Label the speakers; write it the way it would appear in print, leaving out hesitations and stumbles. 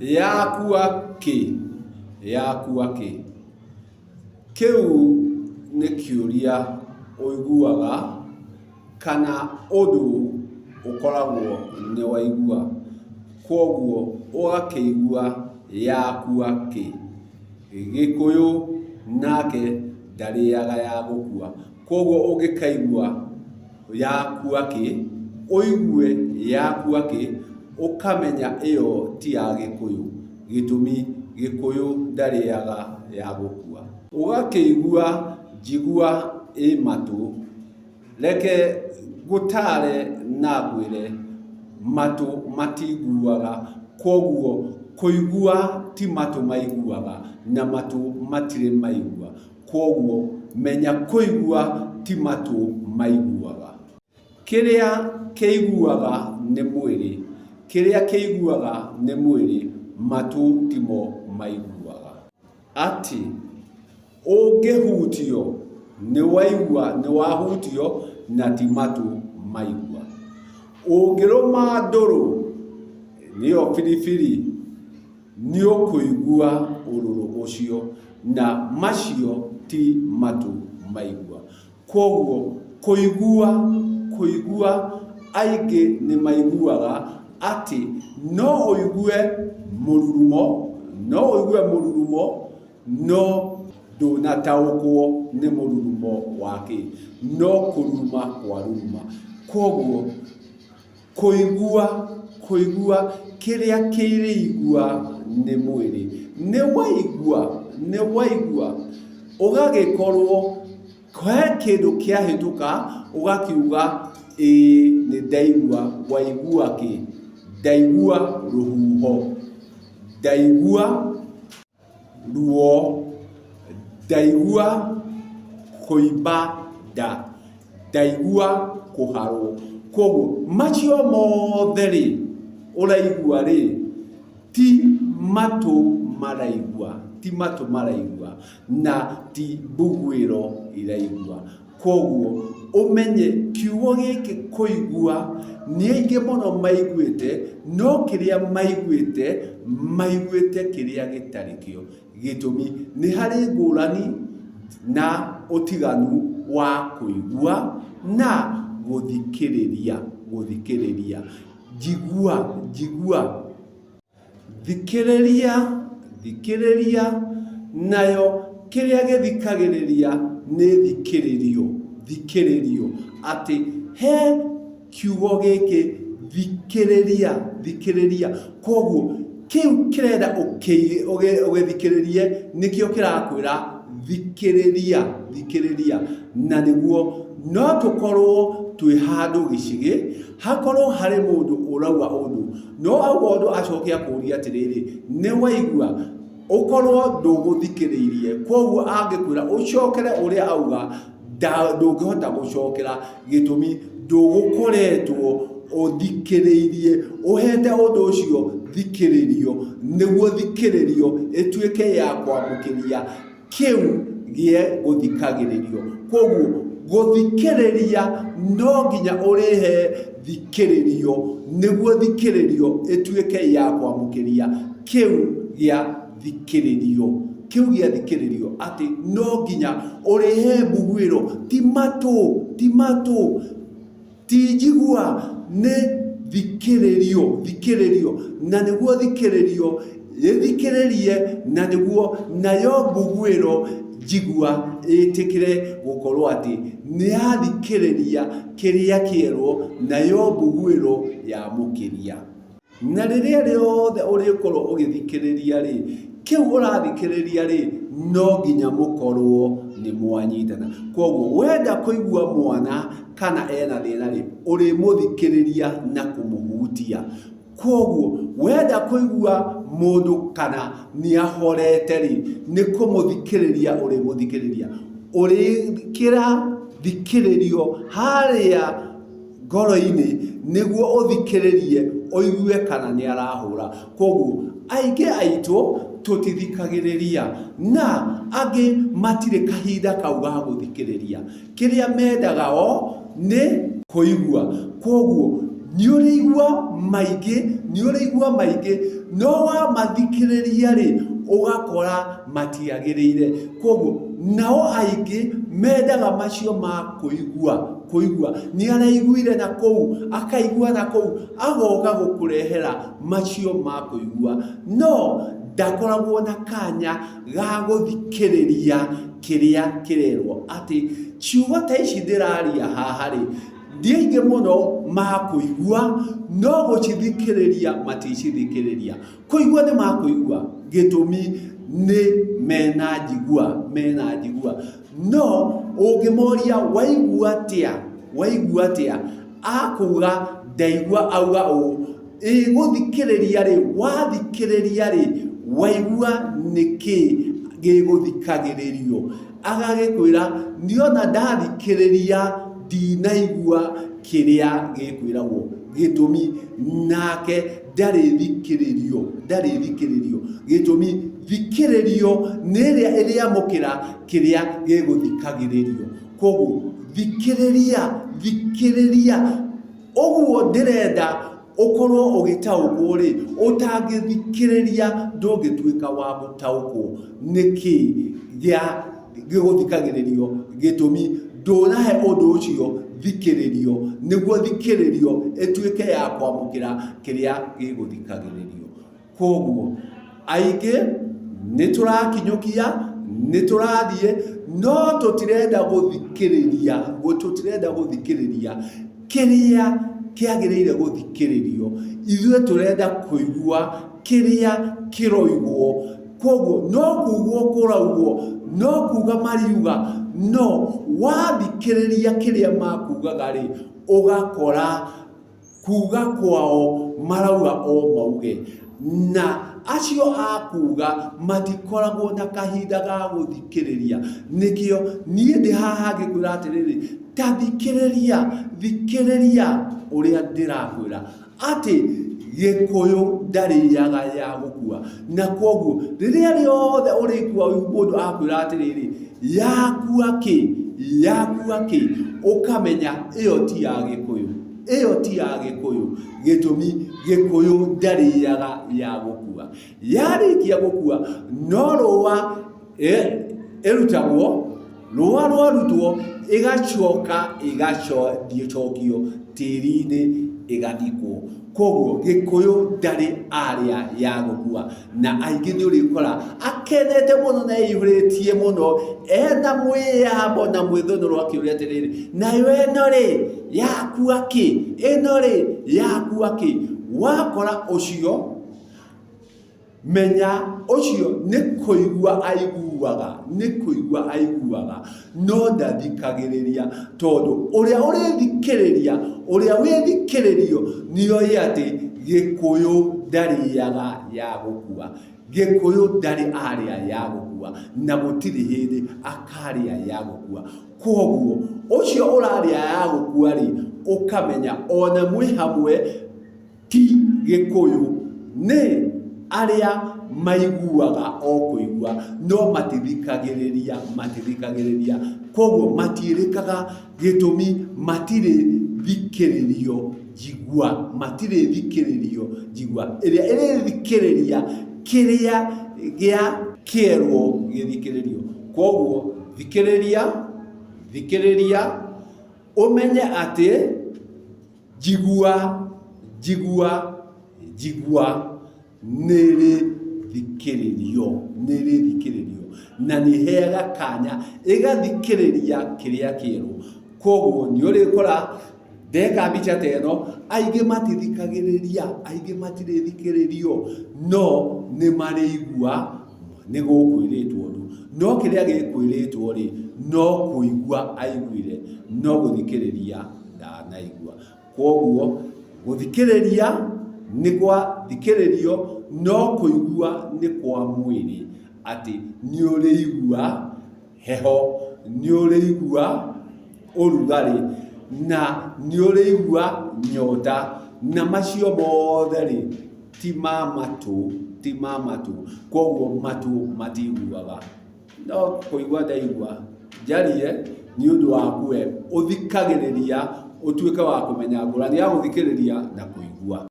Speaker 1: Yakua kĩ? Yakua kĩ? Kĩu nĩ kĩũria ũiguaga kana ũndũ ũkoragwo nĩ waigua, kwoguo ũgakĩigua yakua kĩ. Gĩkũyũ nake ndarĩaga ya gũkua, kwoguo ũngĩkaigua yakua kĩ, ũigue yakua kĩ, ũkamenya ĩyo ti ya Gĩkũyũ. Gĩtũmi, Gĩkũyũ ndarĩaga ya gũkua. Ũgakĩigua njigua ĩ matũ. Reke ngũtaare na ngwĩre, matũ matiguaga, kwoguo kũigua ti matũ maiguaga, na matũ matirĩ maigua. Kwoguo menya kũigua ti matũ maiguaga. Kĩrĩa kĩiguaga nĩ mwĩrĩ, kĩrĩa kĩiguaga nĩ mwĩrĩ, matũ timo maiguaga. Atĩ ũngĩhutio nĩ waigua nĩ wahutio na ti matũ maigua. Ũngĩrũma ndũrũ nĩyo biribiri nĩ ũkũigua ũrũrũ ũcio na macio ti matũ maigua. Kwoguo kũigua, kũigua, aingĩ nĩ maiguaga atĩ no ũigue mũrurumo, no ũigue mũrurumo no ndũnataũkwo nĩ mũrurumo wa kĩ, no kũruruma kwaruruma. Kwoguo Kũigua, kũigua, kĩrĩa kĩrĩigua nĩ mwĩrĩ. Nĩ waigua, nĩ waigua, ũgagĩkorwo he kĩndũ kĩahĩtũka ũgakiuga ĩĩ nĩ ndaigua, waigua kĩ? Ndaigua rũhuho, ndaigua ruo, ndaigua kũimba nda, ndaigua kũharwo. Kwoguo macio mothe rĩ, ũraigua rĩ, ti matũ maraigua, ti matũ maraigua na ti mbuguĩro iraigua. Kwoguo ũmenye kiugo gĩkĩ kũigua nĩ aingĩ mũno maiguĩte, no kĩrĩa maiguĩte, maiguĩte kĩrĩa gĩtarĩ kĩo. Gĩtũmi nĩ harĩ ngũrani na ũtiganu wa kũigua na gũthikĩrĩria, gũthikĩrĩria. Njigua, njigua. Thikĩrĩria, thikĩrĩria, nayo kĩrĩa gĩthikagĩrĩria nĩ thikĩrĩrio, thikĩrĩrio, atĩ he kiugo gĩkĩ thikĩrĩria, thikĩrĩria, koguo kĩu kĩrenda ũgĩthikĩrĩrie nĩkĩo kĩrakwĩra thikĩrĩria, thikĩrĩria, na nĩguo no tũkorwo twĩ handũ gĩcĩgĩ, hakorwo harĩ mũndũ ũrauga ũndũ, No auga ũndũ acoke akũrie atĩrĩrĩ, nĩ waigua? Ũkorwo ndũgũthikĩrĩirie, kwoguo angĩkwĩra ũcokere ũrĩa auga, ndũngĩhota gũcokera, gĩtũmi ndũgũkoretwo ũthikĩrĩirie, ũhete ũndũ ũcio thikĩrĩrio, nĩguo thikĩrĩrio ĩtuĩke ya kwamũkĩria kĩu gĩe gũthikagĩrĩrio. Kwoguo gũthikĩrĩria no nginya ũrĩhe thikĩrĩrio nĩguo thikĩrĩrio ĩtuĩke ya kwamũkĩria kĩu gĩa thikĩrĩrio. Kĩu gĩa thikĩrĩrio atĩ no nginya ũrĩhe mbuguĩro, ti matũ, ti matũ. Ti njigua nĩ thikĩrĩrio, thikĩrĩrio, na nĩguo thikĩrĩrio ĩthikĩrĩrie na nĩguo nayo mbuguĩro njigua ĩtĩkĩre gũkorwo atĩ nĩ yathikĩrĩria kĩrĩa kĩerwo nayo mbuguĩro yamũkĩria. Na rĩrĩa rĩothe ũrĩkorwo ũgĩthikĩrĩria-rĩ, kĩu ũrathikĩrĩria-rĩ, no nginya mũkorwo nĩ mwanyitana. Koguo wenda kũigua mwana kana ena thĩna-rĩ, ũrĩmũthikĩrĩria na kũmũhutia. Koguo wenda kũigua mũndũ kana nĩ ahorete-rĩ, nĩ kũmũthikĩrĩria ũrĩmũthikĩrĩria. Ũrĩkĩra thikĩrĩrio harĩa ngoro-inĩ nĩguo ũthikĩrĩrie ũigue kana nĩ arahũra. Koguo aingĩ aitũ tũtithikagĩrĩria na angĩ matirĩ kahinda kau ga gũthikĩrĩria. Kĩrĩa mendaga o nĩ kũigua. Koguo Nĩ ũrĩigua maingĩ, nĩ ũrĩigua maingĩ, no wamathikĩrĩria rĩ, ũgakora matiagĩrĩire. Kwoguo nao aingĩ mendaga macio ma kũigua, kũigua. Nĩ araiguire na kũu, akaigua na kũu, agoka gũkũrehera macio ma kũigua. No ndakoragwo na kanya ga gũthikĩrĩria kĩrĩa kĩrerwo. Atĩ ciugo ta ici ndĩraria haha rĩ, Ti aingĩ mũno makũigua, no gũcithikĩrĩria maticithikĩrĩria. Kũigua nĩ makũigua, gĩtũmi nĩ mena njigua, mena njigua. No ũngĩmoria waigua atĩa, waigua atĩa, akuga ndaigua auga ũũ. Ĩ gũthikĩrĩria rĩ, wathikĩrĩria rĩ, waigua nĩkĩ gĩgũthikagĩrĩrio? Agagĩkwĩra niĩ ona ndathikĩrĩria ndinaigua kĩrĩa gĩkwĩragwo. Gĩtũmi nake ndarĩ thikĩrĩrio, ndarĩ thikĩrĩrio. Gĩtũmi thikĩrĩrio nĩ ĩrĩa ĩrĩamũkĩra kĩrĩa gĩgũthikagĩrĩrio. Koguo thikĩrĩria, thikĩrĩria. Ũguo ndĩrenda ũkorwo ũgĩtaũkwo rĩ, ũtangĩthikĩrĩria ndũngĩtuĩka wa gũtaũkwo nĩkĩ gĩa gĩgũthikagĩrĩrio. Gĩtũmi ndũnahe ũndũ ũcio thikĩrĩrio nĩguo thikĩrĩrio ĩtuĩke ya kwamũkĩra kĩrĩa gĩgũthikagĩrĩrio. Kwoguo aingĩ nĩ tũrakinyũkia, nĩ tũrathiĩ, no tũtirenda gũthikĩrĩria, tũtirenda gũthikĩrĩria kĩrĩa kĩagĩrĩire gũthikĩrĩrio. Ithuĩ tũrenda kũigua kĩrĩa kĩroigwo. Kwoguo no kugwo kũraugwo, no kuga mariuga, no wathikĩrĩria kĩrĩa makugaga rĩ, ũgakora kuga kwao marauga o mauge na acio a kuga matikoragwo na kahinda ga gũthikĩrĩria. Nĩkĩo niĩ ndĩ haha ngĩkwĩra atĩrĩrĩ, ta thikĩrĩria, thikĩrĩria ũrĩa ndĩrakwĩra atĩ Gĩkũyũ ndarĩaga ya gũkua. Na kwoguo rĩrĩa rĩothe ũrĩigua mũndũ akwĩra atĩrĩrĩ, yakua kĩ, yakua kĩ, ũkamenya ĩyo ti ya Gĩkũyũ. Ĩyo ti ya Gĩkũyũ. Gĩtũmi, Gĩkũyũ ndarĩaga ya gũkua. Yarĩkia gũkua, no rũa ĩrutagwo, rũa rwarutwo, ĩgacoka ĩgacokio tĩri-inĩ ĩgathikwo. Koguo Gĩkũyũ ndarĩ arĩa ya gũkua. Na aingĩ nĩ ũrĩkora akenete mũno na eihũrĩtie mũno, ena mwĩyambo na mwĩthũnũro akĩũria atĩrĩrĩ, nayo ĩno rĩ, yakua kĩ? Ĩno rĩ, yakua kĩ? Wakora ũcio, menya ũcio nĩ kũigua aiguaga, nĩ kũigua aiguaga, no ndathikagĩrĩria, tondũ ũrĩa ũrĩthikĩrĩria, ũrĩa wĩthikĩrĩrio nĩoĩ atĩ Gĩkũyũ ndarĩaga ya gũkua. Gĩkũyũ ndarĩ arĩa ya gũkua, na gũtirĩ hĩndĩ akarĩa ya gũkua. Kwoguo ũcio ũrarĩa ya gũkua rĩ, ũkamenya ona mwĩ hamwe ti Gĩkũyũ, nĩ arĩa maiguaga o kũigua no matithikagĩrĩria, matithikagĩrĩria. Kwoguo matiĩrĩkaga gĩtũmi matirĩ thikĩrĩrio njigua, matirĩ thikĩrĩrio njigua. Ĩrĩa ĩrĩthikĩrĩria kĩrĩa gĩa kĩerwo gĩthikĩrĩrio. Kwoguo thikĩrĩria, thikĩrĩria ũmenye atĩ Njigua, njigua, njigua nĩrĩ thikĩrĩrio, nĩrĩ thikĩrĩrio na nĩ ĩheaga kanya ĩgathikĩrĩria kĩrĩa kĩerwo. Koguo nĩ ũrĩkora ndeka mbica ta ĩno, aingĩ matithikagĩrĩria, aingĩ matirĩ thikĩrĩrio, no nĩ marĩigua nĩ gũkwĩrĩtwo ũndũ. No kĩrĩa gĩkwĩrĩtwo rĩ, no kũigua aiguire, no gũthikĩrĩria ndanaigua. Kwoguo gũthikĩrĩria nĩ gwa thikĩrĩrio no kũigua nĩ kwa mwĩrĩ, atĩ nĩ ũrĩigua heho, nĩ ũrĩigua ũrugarĩ na nĩ ũrĩigua nyota, na macio mothe rĩ, ti ma matũ, ti ma matũ, kwoguo matũ matiguaga. No kũigua ndaigua njarie nĩ ũndũ waku we ũthikagĩrĩria. Ũtuĩke wa kũmenya ngũrani ya gũthikĩrĩria na kũigua.